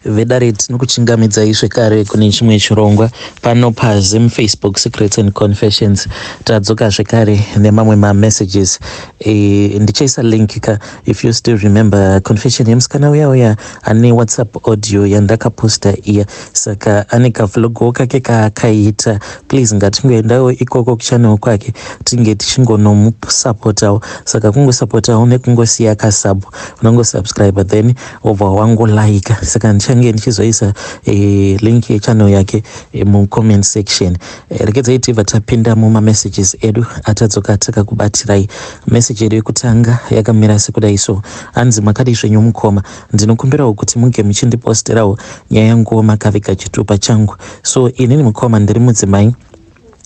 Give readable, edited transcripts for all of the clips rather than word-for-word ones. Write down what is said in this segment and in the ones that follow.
Vedare, tinokuchingamidzai zvekare kune chimwe chirongwa pano paZim Facebook Secrets and Confessions. Tadzoka zvekare nemamwe mamessages. Ndichaisa link ka. If you still remember confession yemusikana uya uya ane WhatsApp audio yandakaposta iya, saka ane kavlogo kake kaakaita. Please, ngatingoendawo ikoko kuchannel kwake, tinge tichingonomusapotawo. Saka kungosapotawo nekungosiya kasub, unongosubscribe, then wobva wangolika. Saka ndichange ndichizoisa link yechannel yake mucomment section. Regedzai tibva tapinda mumamessages edu atadzoka takakubatirai. Message yedu yekutanga yakamira sekudai so. Hanzi, "Makadi zvenyu mukoma? Ndinokumbirawo kuti munge muchindiposterawo nyaya yanguwo makaviga chitupa changu. So inini mukoma, ndiri mudzimai,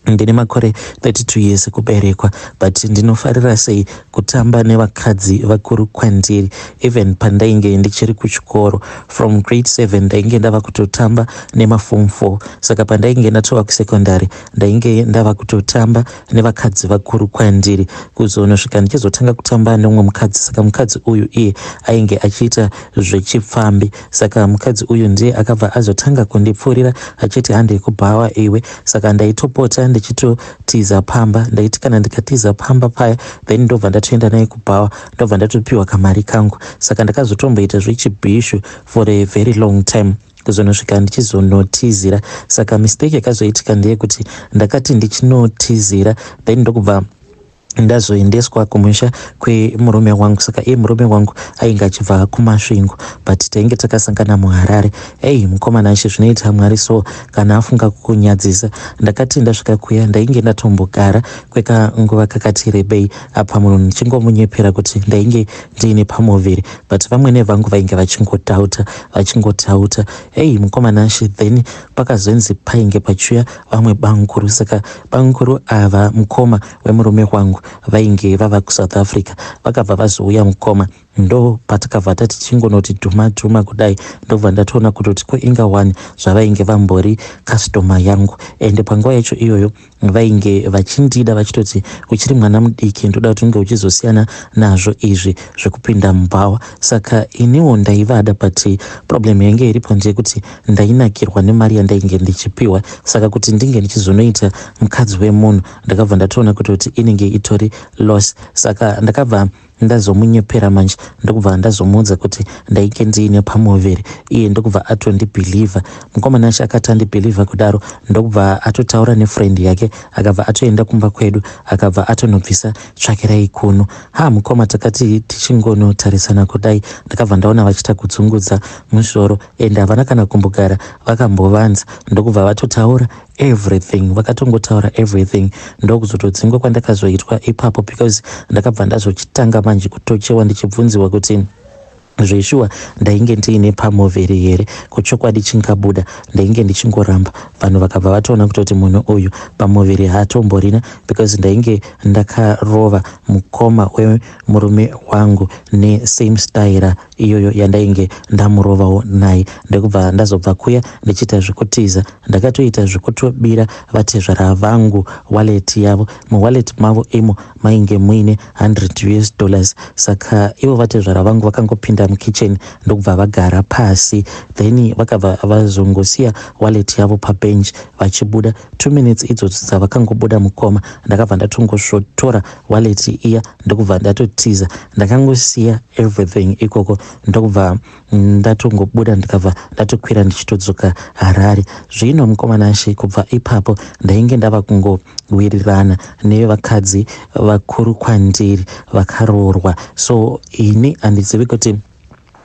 ndine makore 32 years ekuberekwa, but ndinofarira sei kutamba nevakadzi vakuru kwandiri. Even pandainge ndichiri kuchikoro, from grade 7 ndainge ndava kutotamba nemaform 4. Saka pandainge ndatova kusecondary, ndainge ndava kutotamba nevakadzi vakuru kwandiri, kuzonosvika ndichizotanga kutamba neumwe mukadzi. Saka mukadzi uyu iye ainge achiita zvechipfambi. Saka mukadzi uyu ndiye akabva azotanga kundipfuurira achiti, 'Handei kubhawa iwe.' Saka ndaitopota ndichitotiza pamba. Ndaiti kana ndikatiza pamba paya, then ndobva ndatoenda naye kubhawa, ndobva ndatopiwa kamari kangu. Saka ndakazotomboita zvechibhishu for a very long time, kuzonosvika ndichizonotizira. Saka mistake yakazoitika ndeyekuti ndakati ndichinotizira, then ndokubva ndazoendeswa kumusha kwemurume wangu. Saka iye murume wangu ainge achibva kuMasvingo, but tainge takasangana muHarare. Ei mukomana achi, zvinoita Mwari so kana afunga kukunyadzisa. Ndakati ndasvika kuya, ndainge ndatombogara kwekanguva kakati rebei apa, munhu ndichingomunyepera kuti ndainge ndiine pamuviri, but vamwene vangu vainge vachingotauta, vachingotauta. Ei mukomana ashi, then pakazonzi painge pachiuya vamwe bamukuru. Saka bamukuru ava, mukoma wemurume wangu, vainge vava kuSouth Africa. Vakabva vazouya mukoma, ndo patakabva tati chingonoti dhuma dhuma kudai, ndobva ndatoona kutoti ko inga one zvavainge vambori customer yangu. Ende panguva yacho iyoyo vainge vachindida, vachitoti, 'Uchiri mwana mudiki, ndoda kuti unge uchizosiyana nazvo izvi zvekupinda mubhawa.' Saka iniwo ndaivada, but problem yainge iripo ndeyekuti ndainakirwa nemari yandainge ndichipiwa. Saka kuti ndinge ndichizonoita mukadzi wemunhu, ndakabva ndatoona kutoti inenge itori loss. Saka ndakabva ndazomunyepera manje, ndokubva ndazomuudza kuti ndainge ndiine pamuviri. Iye ndokubva atondibhilivha. Mukomana acho akati andibhilivha kudaro, ndokubva atotaura nefriend yake, akabva atoenda kumba kwedu, akabva atonobvisa tsvakirai kuno. Ha mukoma, takati tichingonotarisana kudai, ndakabva ndaona vachiita kudzungudza musoro, ende havana kana kumbogara vakambovanza, ndokubva vatotaura everything. Vakatongotaura everything, ndokuzotodzingwa kwandakazoitwa ipapo, because ndakabva ndazochitanga manje kutochewa, ndichibvunziwa kuti zveshuwa ndainge ndiine pamuviri here, kuchokwadi chingabuda. Ndainge ndichingoramba. Vanhu vakabva vatoona kutoti munhu uyu pamuviri haatomborina, because ndainge ndakarova mukoma wemurume wangu nesame style iyoyo yandainge ndamurovawo naye. Ndokubva ndazobva kuya ndichiita zvekutiza. Ndakatoita zvekutobira vatezvara vangu wallet yavo. Muwallet mavo imo mainge muine $100 US. Saka ivo vatezvara vangu vakangopinda mukitchen, ndokubva vagara pasi, then vakabva vazongosiya wallet yavo pabench vachibuda. 2 minutes idzodzo dzavakangobuda mukoma, ndakabva ndatongosvotora wallet iya, ndokubva ndatotiza. Ndakangosiya everything ikoko, ndokubva ndatongobuda, ndikabva ndatokwira ndichitodzoka Harare. Zvino mukomana ashe, kubva ipapo ndainge ndava kungowirirana nevakadzi vakuru kwandiri vakaroorwa. So ini handizivi kuti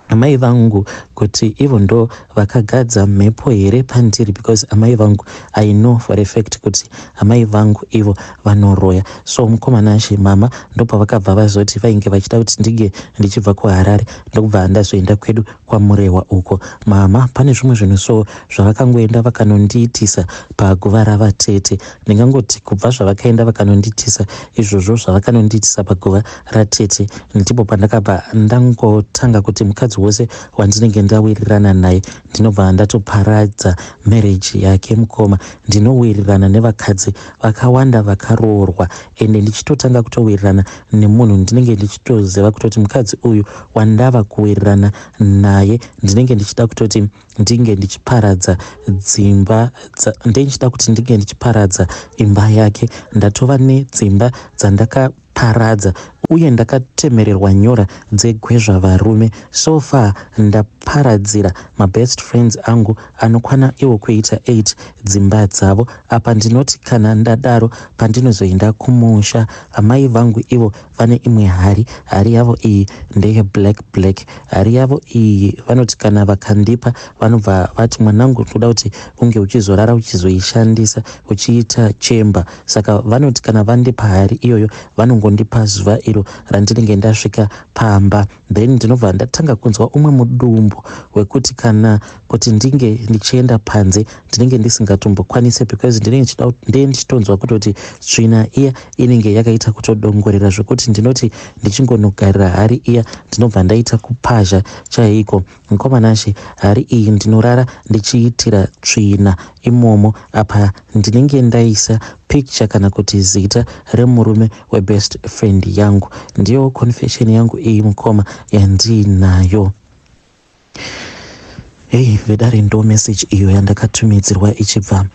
amai vangu kuti ivo ndo vakagadza mhepo here pandiri, because amai vangu, I know for a fact kuti amai vangu ivo vanoroya. So mukomana ashe, mama ndopavakabva vazoti vainge vachida kuti ndinge ndichibva kuHarare, ndokubva ndazoenda kwedu kwaMurehwa uko. Mama pane zvimwe zvinhu so zvavakangoenda vakanondiitisa paguva ravatete. Ndingangoti kubva zvavakaenda vakanondiitisa izvozvo, zvavakanondiitisa paguva ratete, ndipo pandakabva ndangotanga kuti mukadzi Mukadzi wose wandinenge ndawirirana naye ndinobva ndatoparadza marriage yake. Mukoma, ndinowirirana nevakadzi vakawanda vakaroorwa, ende ndichitotanga kutowirirana nemunhu ndinenge ndichitoziva kutoti mukadzi uyu wandava kuwirirana naye ndinenge ndichida kutoti ndinge ndichiparadza dzimba, ndichida kuti ndinge ndichiparadza imba yake. Ndatova nedzimba dzandakaparadza uye ndakatemererwa nyora dzegwezva varume. So far ndaparadzira mabest friends angu anokwana iwo kuita 8 dzimba dzavo. Apa ndinoti kana ndadaro, pandinozoenda kumusha, amai vangu ivo vane imwe hari. Hari yavo iyi ndeye black black. Hari yavo iyi vanoti kana vakandipa, vanobva vati, "Mwanangu, ndoda kuti unge uchizorara uchizoishandisa uchiita chemba." Saka vanoti kana vandipa hari iyoyo, vanongondipa zuva iro randinenge ndasvika pamba. Then ndinobva ndatanga kunzwa umwe mudumbu wekuti kana kuti ndinge ndichienda panze ndinenge ndisingatombokwanise, because ndinenge ndichitonzwa kutoti tsvina iya inenge yakaita kutodongorera, zvekuti ndinoti ndichingonogarira hari iya, ndinobva ndaita kupazha chaiko. Mukoma Nashe, hari iyi ndinorara ndichiitira tsvina imomo. Apa ndinenge ndaisa picture kana kuti zita remurume webest friend yangu. Ndiyo confession yangu iyi, mukoma, yandiinayo. Hei vedare, ndo message iyo yandakatumidzirwa ichibva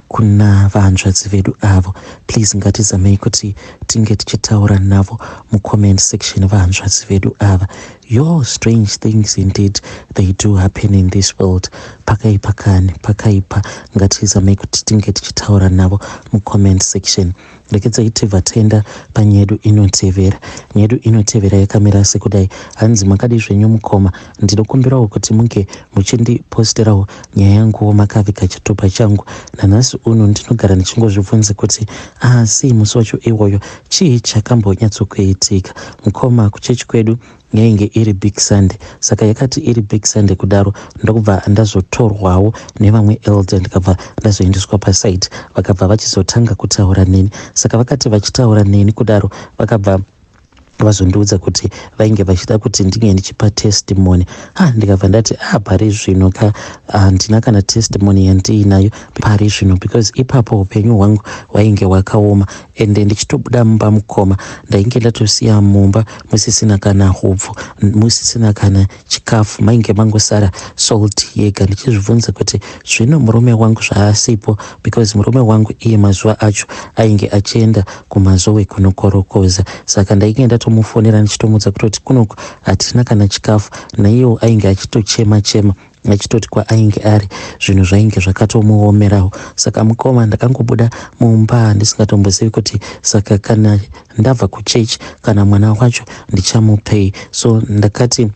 kuna vahanzvadzi vedu avo. Please, ngatizamei kuti tinge tichitaura navo mucomment section, vahanzvadzi vedu ava. Yo, strange things indeed, they do happen in this world. Pakaipa kani, pakaipa. Ngatizamei kuti tinge tichitaura navo mucomment section. Rekedzai tibva taenda panyedu inotevera. Nyedu inotevera yakamira sekudai. Hanzi, "Makadi zvenyu mukoma? Ndinokumbirawo kuti munge muchindiposterawo nyaya yanguwo makaviga chitupa changu. Nanhasi uno ndinogara ndichingozvibvunze kuti asi musi wacho iwoyo chii chakambonyatsokuitika? Mukoma, kuchechi kwedu yainge iri Big Sunday. Saka yakati iri Big Sunday kudaro, ndokubva ndazotorwawo nevamwe elder, ndikabva ndazoendeswa pasite. Vakabva vachizotanga kutaura neni. Saka vakati vachitaura neni kudaro, vakabva vazondiudza kuti vainge vachida kuti ndinge ndichipa testimony. Ha, ndikabva ndati, "Ah, pari zvino ka handina kana testimony yandiinayo pari zvino," because ipapo upenyu hwangu hwainge hwakaoma, ende ndichitobuda mumba, mukoma, ndainge ndatosiya mumba musisina kana hupfu, musisina kana chikafu, mainge mangosara salt yega, ndichizvibvunza kuti zvino murume wangu zvaasipo, because murume wangu iye mazuva acho ainge achienda kumazowe kunokorokoza. Saka ndainge ndatomufonera ndichitomudza kutoti kunoku hatina kana chikafu. Naiyewo ainge achitochema chema, achitoti kwaainge ari zvinhu zvainge zvakatomuomerawo. Saka mukoma, ndakangobuda mumba ndisingatombozivi kuti saka kana ndabva kuchechi, kana mwana wacho ndichamupei. So ndakati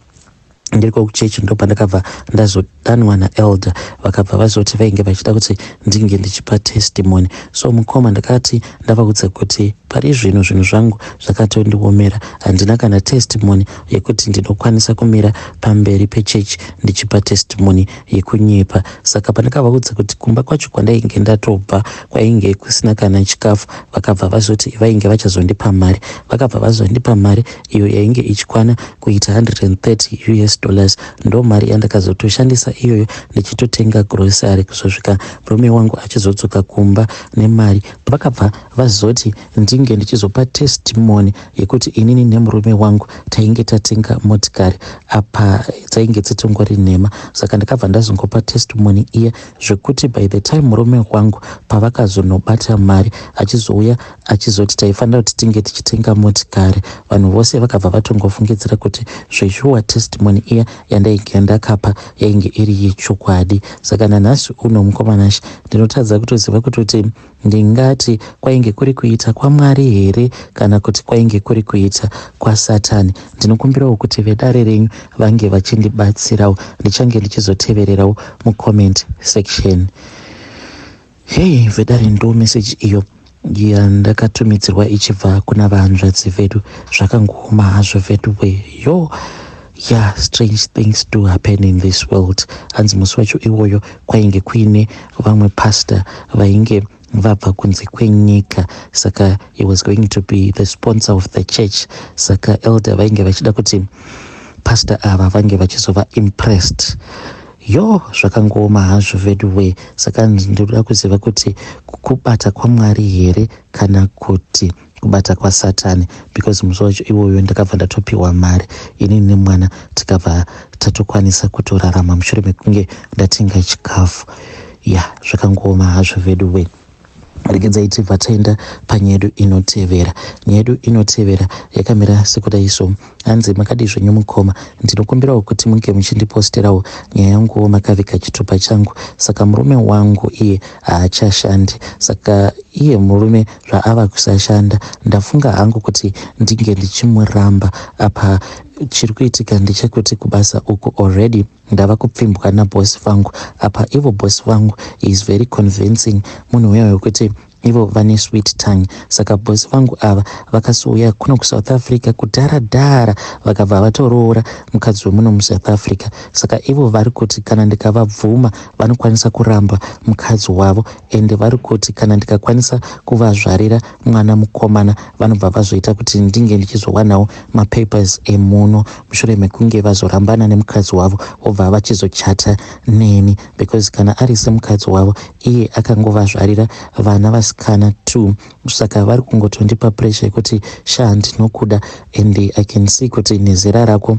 ndiriko kuchechi, ndopandakabva ndazodanwa naelder. Vakabva vazoti vainge vachida kuti ndinge ndichipa testimony. So mukoma, ndakati ndavaudza kuti pari zvino zvinhu zvangu zvakatondiomera, handina kana testimony yekuti ndinokwanisa kumira pamberi pechechi ndichipa testimony yekunyepa. Saka pandakavaudza kuti kumba kwacho kwandainge ndatobva kwainge kusina kana chikafu, vakabva vazoti vainge vachazondipa mari. Vakabva vazondipa mari iyo yainge ichikwana kuita 130 US dollars. Ndo mari yandakazotoshandisa iyoyo ndichitotenga grocery kuzosvika murume wangu achizodzoka kumba nemari. Vakabva vazoti ndinge ndichizopa testimony yekuti inini nemurume wangu tainge tatenga motikari. Apa dzainge dzitongori nhema. Saka ndakabva ndazongopa testimony iya, zvekuti by the time murume wangu pavakazonobata mari, achizouya achizoti taifanira kuti tinge tichitenga motikari, vanhu vose vakabva vatongofungidzira kuti zveshuwa testimony iya yandainge ndakapa yainge iri yechokwadi. Saka nanhasi uno, mukoma Nashe, ndinotadza kutoziva kutoti ndingati kwainge kuri kuita kwaMwari here kana kuti kwainge kuri kuita kwaSatani. Ndinokumbirawo kuti vedare renyu vange vachindibatsirawo. Ndichange ndichizotevererawo mucomment section." Hei vedare, ndo message iyo yandakatumidzirwa ichibva kuna vahanzvadzi vedu. Zvakangooma hazvo veduwe. Yo, yeah, strange things do happen in this world. Hanzi musi wacho iwoyo kwainge kuine vamwe pastor vainge vabva kunze kwenyika, saka he was going to be the sponsor of the church. Saka elder vainge vachida kuti Pastor ava vange vachizova impressed. Yo, zvakangooma hazvo veduwe. Saka ndinoda kuziva kuti kubata kwaMwari here kana kuti kubata kwaSatani, because musi wacho iwoyo ndakabva ndatopiwa mari inini nemwana, tikabva tatokwanisa kutorarama mushure mekunge ndatenga chikafu. Ya, zvakangooma hazvo veduwe. Regedzai tibva taenda panyaya yedu inotevera. Nyaya yedu inotevera yakamira sekudai so. Hanzi, "Makadii zvenyu mukoma? Ndinokumbirawo kuti munge muchindiposterawo nyaya yanguwo makaviga chitupa changu. Saka murume wangu iye haachashandi. Saka iye murume zvaava kusashanda, ndafunga hangu kuti ndinge ndichimuramba. Apa chiri kuitika ndechekuti kubasa uku already ndava kupfimbwa nabhosi vangu. Apa ivo bhosi vangu is very convincing, munhu uya wekuti ivo vane sweet tongue. Saka bhosi vangu ava vakasouya kuno kuSouth Africa kudhara dhara, vakabva vatoroora mukadzi wemuno muSouth Africa. Saka ivo vari kuti kana ndikavabvuma, vanokwanisa kuramba mukadzi wavo, ende vari kuti kana ndikakwanisa kuvazvarira mwana mukomana, vanobva vazoita kuti ndinge ndichizowanawo mapapers emuno mushure mekunge vazorambana nemukadzi wavo, vobva vachizochata neni, because kana ari semukadzi wavo, iye akangovazvarira vana vasikana two. Saka vari kungotondipa pressure yekuti, 'Sha, ndinokuda and I can see kuti nezera rako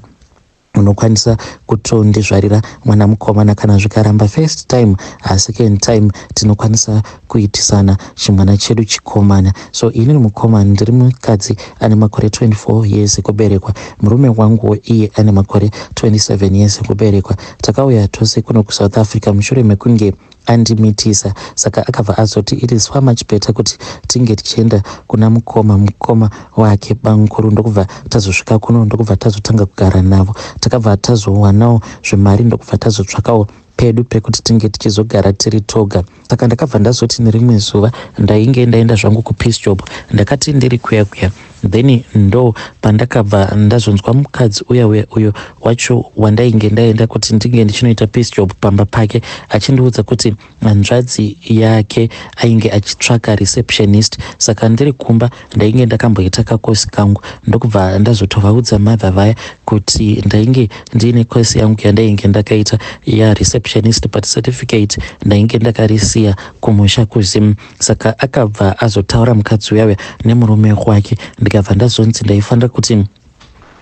unokwanisa kutondizvarira mwana mukomana. Kana zvikaramba first time, second time tinokwanisa kuitisana chimwana chedu chikomana.' So inini mukomana, ndiri mukadzi ane makore 24 years ekuberekwa. Murume wanguwo iye ane makore 27 years ekuberekwa. Takauya tose kuno kuSouth Africa mushure mekunge andimitisa. Saka akabva azoti it is far much better kuti tinge tichienda kuna mukoma wake bamukuru. Ndokubva tazosvika kuno, ndokubva tazotanga kugara navo. Takabva tazowanawo zvemari, ndokubva tazotsvakawo pedu pekuti tinge tichizogara tiri toga. Saka ndakabva ndazoti nerimwe zuva ndainge ndaenda zvangu kupiece job. Ndakati ndiri kuya kuya, then ndo pandakabva ndazonzwa mukadzi uya uya uyo wacho wandainge ndaenda kuti ndinge ndichinoita piece job pamba pake achindiudza kuti hanzvadzi yake ainge achitsvaka receptionist. Saka ndiri kumba ndainge ndakamboita kakosi kangu, ndokubva ndazotovaudza mother vaya kuti ndainge ndiine kosi yangu yandainge ndakaita yareceptionist, but certificate ndainge ndakarisiya kumusha kuZim. Saka akabva azotaura mukadzi uya uya nemurume wake, ndikabva ndazonzi ndaifanira kuti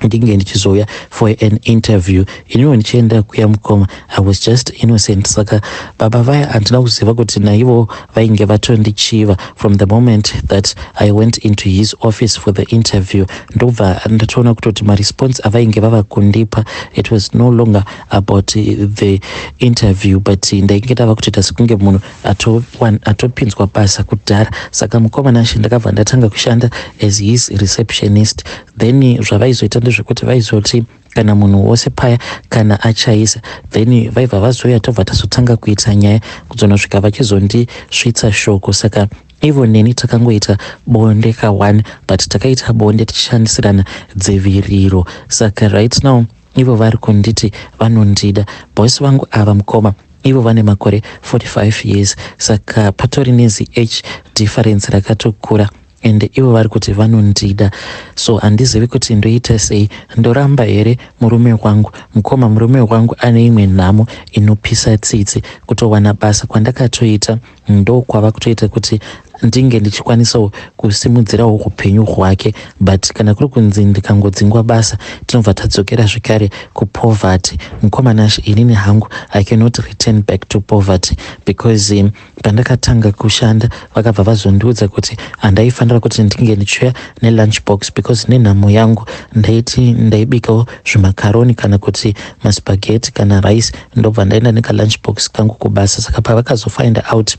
ndinge ndichizouya for an interview. Iniwo ndichienda kuya, mukoma, I was just innocent. Saka baba vaya handina kuziva kuti naivo vainge vatondichiva. From the moment that I went into his office for the interview, ndobva ndatoona kutoti maresponse avainge vava kundipa, it was no longer about the interview, but ndainge ndava kutoita sekunge munhu atopinzwa basa kudhara. Saka mukoma Nashe, ndakabva ndatanga kushanda as his receptionist. Then zvavaizoita ndezvekuti vaizoti kana munhu wose paya kana achaisa, then vaibva vazouya, tobva tazotanga kuita nyaya kuzonosvika vachizondisvitsa shoko. Saka ivo neni takangoita bonde ka1, but takaita bonde tichishandisirana dziviriro. Saka right now ivo vari kunditi vanondida. Bosi vangu ava, mukoma, ivo vane makore 45 years, saka patori nezi age difference rakatokura, ende ivo vari kuti vanondida. So handizivi kuti ndoita sei. Ndoramba here murume wangu? Mukoma, murume wangu ane imwe nhamo inopisa tsitsi. Kutowana basa kwandakatoita ndo kwava kutoita kuti ndinge ndichikwanisawo kusimudzirawo upenyu hwake, but kana kuri kunzi ndikangodzingwa basa, tinobva tadzokera zvekare kupoverty. Mukoma Nashe, inini hangu I cannot return back to poverty, because pandakatanga kushanda vakabva vazondiudza kuti handaifanira kuti ndinge ndichiuya nelunch box, because nenhamo yangu ndaiti ndaibikawo zvimakaroni kana kuti maspaghetti kana rice, ndobva ndaenda nekalunch box kangu kubasa. Saka pavakazofind out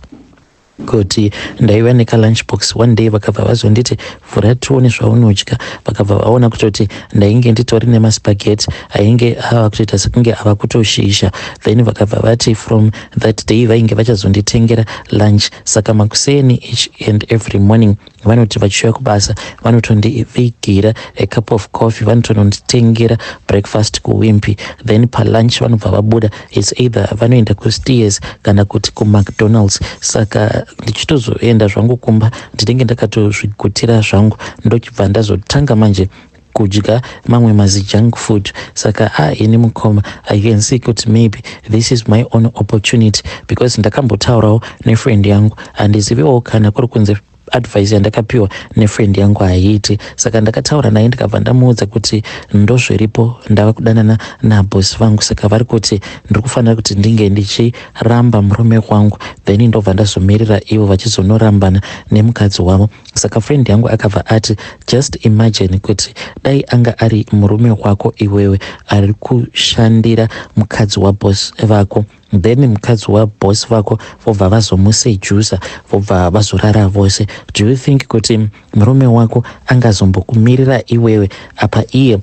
kuti ndaiva nekalunch box, one day vakabva vazonditi, 'Vhura tione zvaunodya.' Vakabva vaona kutoti ndainge nditori nemaspaghetti ainge ava kutoita sekunge ava kutoshisha. Then vakabva vati from that day vainge vachazonditengera lunch. Saka makuseni, each and every morning, vanoti vachiuya kubasa vanotondivigira a cup of coffee, vanotononditengera breakfast kuWimpy. Then palunch vanobva vabuda, it's either vanoenda kuSteers kana kuti kuMcDonald's. Saka ndichitozoenda zvangu kumba, ndinenge ndakatozvigutira zvangu, ndochibva ndazotanga manje. Kudya mamwe mazijunk food. Saka a ini mukoma, I can see kuti maybe this is my own opportunity, because ndakambotaurawo nefriend yangu. Handiziviwo kana kuri kunze advice yandakapiwa nefriend yangu haiiti. Saka ndakataura naye, ndikabva ndamuudza kuti ndozviripo, ndava kudanana nabosi vangu. Saka vari kuti ndiri kufanira kuti ndinge ndichiramba murume wangu, then ndobva ndazomirira ivo vachizonorambana nemukadzi wavo. Saka friend yangu akabva ati, "Just imagine kuti dai anga ari murume wako iwewe ari kushandira mukadzi wabosi vako, then mukadzi wabosi vako vobva vazomusedusa, vobva vazorara vose. Do you think kuti murume wako angazombokumirira iwewe, apa iye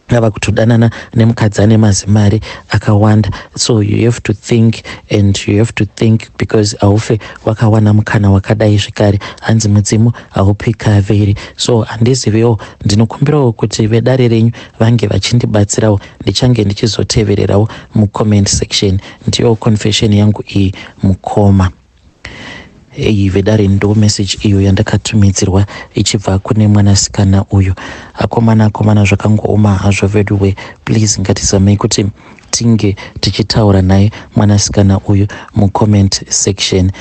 ava kutodanana nemukadzi ane mazimari akawanda? So you have to think and you have to think, because haufe wakawana mukana wakadai zvekare." Hanzi mudzimu haupi kaviri. So handiziviwo, ndinokumbirawo kuti vedare renyu vange vachindibatsirawo. Ndichange ndichizotevererawo mucomment section. Ndiyo confession yangu iyi, mukoma. Iyi vedare ndo message iyo yandakatumidzirwa ichibva kune mwanasikana uyu. Akomana, akomana, zvakangooma hazvo veduwe. Please, ngatizamei kuti tinge tichitaura naye mwanasikana uyu mucomment section.